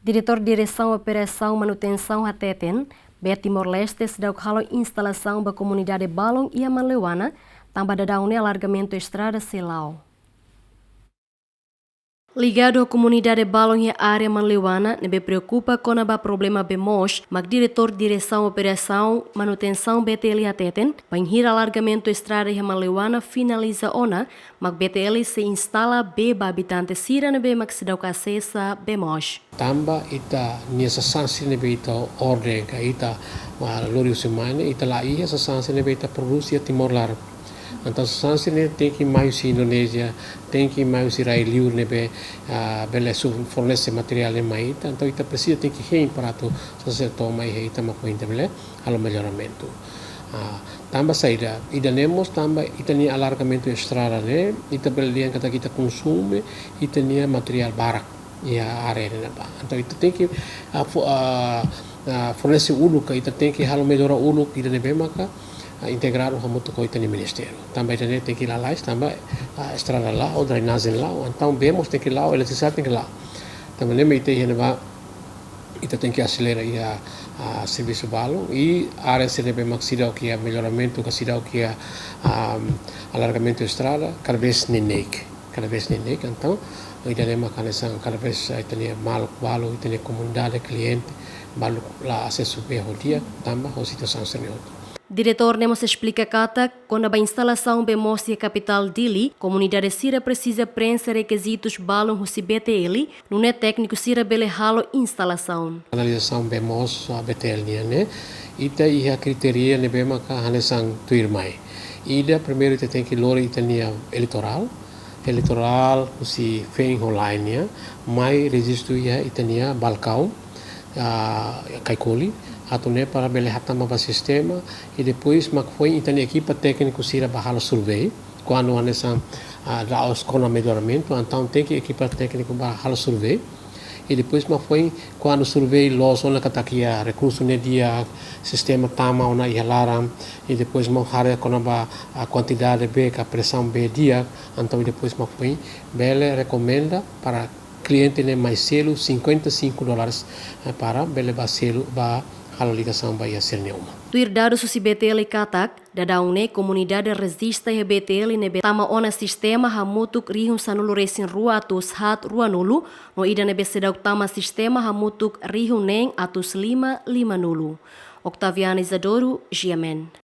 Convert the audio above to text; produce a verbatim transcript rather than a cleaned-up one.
Diretór Diresaun Operasaun Manutensaun hateten, BET Timor-Leste seidauk halo instalasaun ba komunidade balun iha Manleuana, tanba daudaun ne'e alargamentu estrada sei la'o. Ligadu ho komunidade balun iha área Manleuana, ne'ebé preokupa kona-ba problema bee moos, mak Diretór Diresaun Operasaun Manutensaun BTL hateten, bainhira alargamentu estrada iha Manleuana finaliza ona, mak BTL sei instala bee ba abitante sira ne'ebé mak seidauk asesa bee moos. Tanba ita-nia sasán sira ne'ebé ita orden ka ita, ah, lori husi mai ne'e, ita la iha sasán sira ne'ebé ita prodús iha Timor laran. Entaun sasán sira ne'e tenke mai husi Indonézia, tenke mai husi rai-liur ne'ebé, ah, bele su-, fornese materiál ne'e mai ita. Entaun ita presiza tenke hein para atu sasán sira to'o mai iha ita mak ita bele halo melloramentu. Ah, tanba saida, ida-ne'e mós tanba ita-nia alargamentu estrada ne'e, ita bele dehan katak ita konsume ita-nia materiál barak iha área ne'ebá. Entaun ita tenke, ah, fo-, ah, ah, fornese uluk, ita tenke halo mellora uluk ida ne'ebé maka, ah, integradu hamutuk ho ita-nia ministériu. Tanba ita-nia tenke lalais, tanba, ah, estrada la'o, drenajen la'o, entaun bee mós tenke la'o, eletrisidade tenke la'o. Tanba ne'e mak ita iha ne'ebá, ita tenke aselera iha, ah, servisu balun, i área sira ne'ebé mak seidauk iha melloramentu, ka seidauk iha, ah, alargamentu estrada, kada vez neineik, kada vez neineik, entaun, ida-ne'e mak hanesan kada vez, ah, ita-nia maluk balun, ita-nia komunidade, kliente balun la asesu bee ho di'ak, tanba ho situasaun sira-ne'e hotu. Diretór ne'e mós esplika katak, kona-ba instalasaun bee moos iha kapitál Dili, komunidade sira presiza prenxe rekizitus balun husi BTL, nune'e tékniku sira bele halo instalasaun. Kanalizasaun bee moos, ah, BTL nian ne'e, ita iha kritéria ne'ebé maka hanesan tuirmai. Ida, primeiru ita tenke lori ita-nia eleitorál, eleitorál husi feen ho la'en nian, mai rejistu iha ita-nia balkaun, ah, Caicoli, atu nune'e para bele hatama ba sistema, i depois mak foin ita-nia ekipa tékniku sira bá halo survey, kuandu hanesan, ah, la'ós kona melloramentu, entaun tenke ekipa tékniku bá halo survey, i depois mak foin kuandu survey loos ona katak iha rekursu ne'e di'ak, sistema tama ona iha laran, i depois mak haree kona-ba, ah, kuantidade bee ka presaun bee di'ak, entaun i depois mak foin bele rekomenda para kliente ne'e mai selu cinquenta e cinco dólares, eh, para bele bá selu, bá halo ligasaun ba iha sira-nia uma. Tuir dadus husi BTL katak, daudaun ne'e komunidade rejista iha BTL ne'ebé tama ona sistema hamutuk rihun sanulu-resin-rua atus haat ruanulu, no ida ne'ebé seidauk tama sistema hamutuk rihun neen atus lima limanulu. Octaviana Isadoro, GMN.